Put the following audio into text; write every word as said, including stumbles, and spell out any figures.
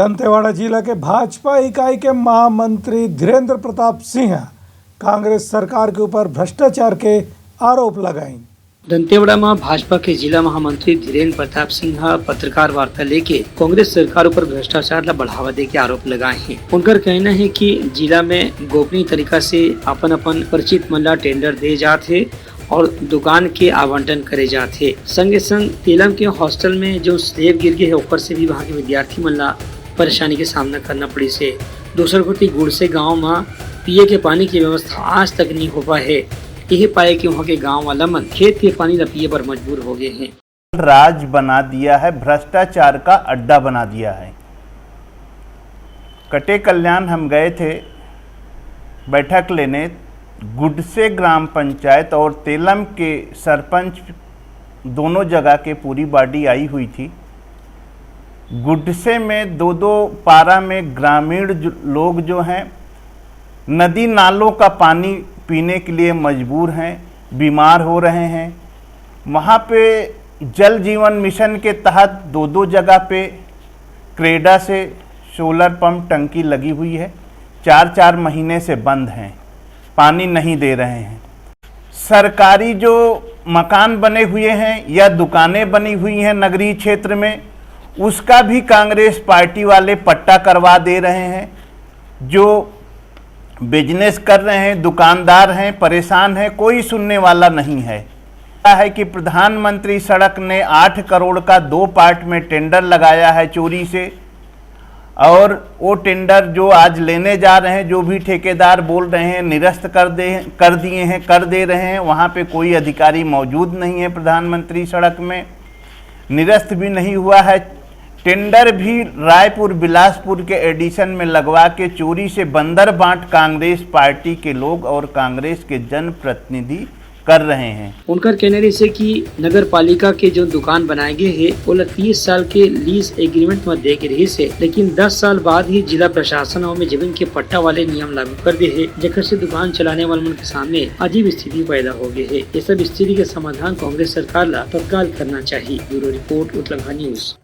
दंतेवाड़ा जिला के भाजपा इकाई के महामंत्री धीरेंद्र प्रताप सिंह ह कांग्रेस सरकार के ऊपर भ्रष्टाचार के आरोप लगाइन। दंतेवाड़ा म भाजपा के जिला महामंत्री धीरेंद्र प्रताप सिंह ह पत्रकार वार्ता लेके कांग्रेस सरकार ऊपर भ्रष्टाचार ला बढ़ावा दे के आरोप लगाए हे। उनकर कहना हे कि जिला में गोपनीय तरीका से अपन-अपन परिचित मन ला टेंडर दे जात हे और दुकान के आवंटन करे जात हे। संगे संग तेलम के हॉस्टल में जो स्लैब गिर गे हे, ओकर से भी वहां के विद्यार्थी मन ला परेशानी के सामना करना पड़िस हे। दूसर कोति गुड़से गांव म पिए के पानी के व्यवस्था आज तक नहीं हो पाए हे। यही पाए कि वहां के गांव वाला मन खेत के पानी ला पिए बर मजबूर हो गए हे। राज बना दिया है, भ्रष्टाचार का अड्डा बना दिया है। कटेकल्याण हम गए थे बैठक लेने, गुडसे ग्राम पंचायत और तेलम के सरपंच, दोनों जगह के पूरी बॉडी आई हुई थी। गुडसे में दो दो पारा में ग्रामीण जो, लोग जो हैं, नदी नालों का पानी पीने के लिए मजबूर हैं, बीमार हो रहे हैं। वहाँ पे जल जीवन मिशन के तहत दो दो जगह पे क्रेडा से सोलर पंप टंकी लगी हुई है, चार चार महीने से बंद हैं, पानी नहीं दे रहे हैं। सरकारी जो मकान बने हुए हैं या दुकानें बनी हुई हैं नगरीय क्षेत्र में, उसका भी कांग्रेस पार्टी वाले पट्टा करवा दे रहे हैं। जो बिजनेस कर रहे हैं, दुकानदार हैं, परेशान हैं, कोई सुनने वाला नहीं है। है कि प्रधानमंत्री सड़क ने आठ करोड़ का दो पार्ट में टेंडर लगाया है चोरी से, और वो टेंडर जो आज लेने जा रहे हैं, जो भी ठेकेदार बोल रहे हैं निरस्त कर दे, कर दिए हैं, कर दे रहे हैं, वहाँ पे कोई अधिकारी मौजूद नहीं है प्रधानमंत्री सड़क में, निरस्त भी नहीं हुआ है। टेंडर भी रायपुर बिलासपुर के एडिशन में लगवा के चोरी से बंदर बांट कांग्रेस पार्टी के लोग और कांग्रेस के जनप्रतिनिधि कर रहे हैं। उनकर कहना रहिस हे कि नगर पालिका के जो दुकान बनाए गए हे, ओला तीस साल के लीज एग्रीमेंट म दे के रहिस हे, लेकिन दस साल बाद ही जिला प्रशासन ओमे जमीन के पट्टा वाले नियम लागू कर दे हे, जेकर से दुकान चलाने वाले मन के सामने अजीब स्थिति पैदा हो गए हे। ये सब स्थिति के समाधान कांग्रेस सरकार ला तत्काल करना चाहिए। Bureau report, Uttarakhand news.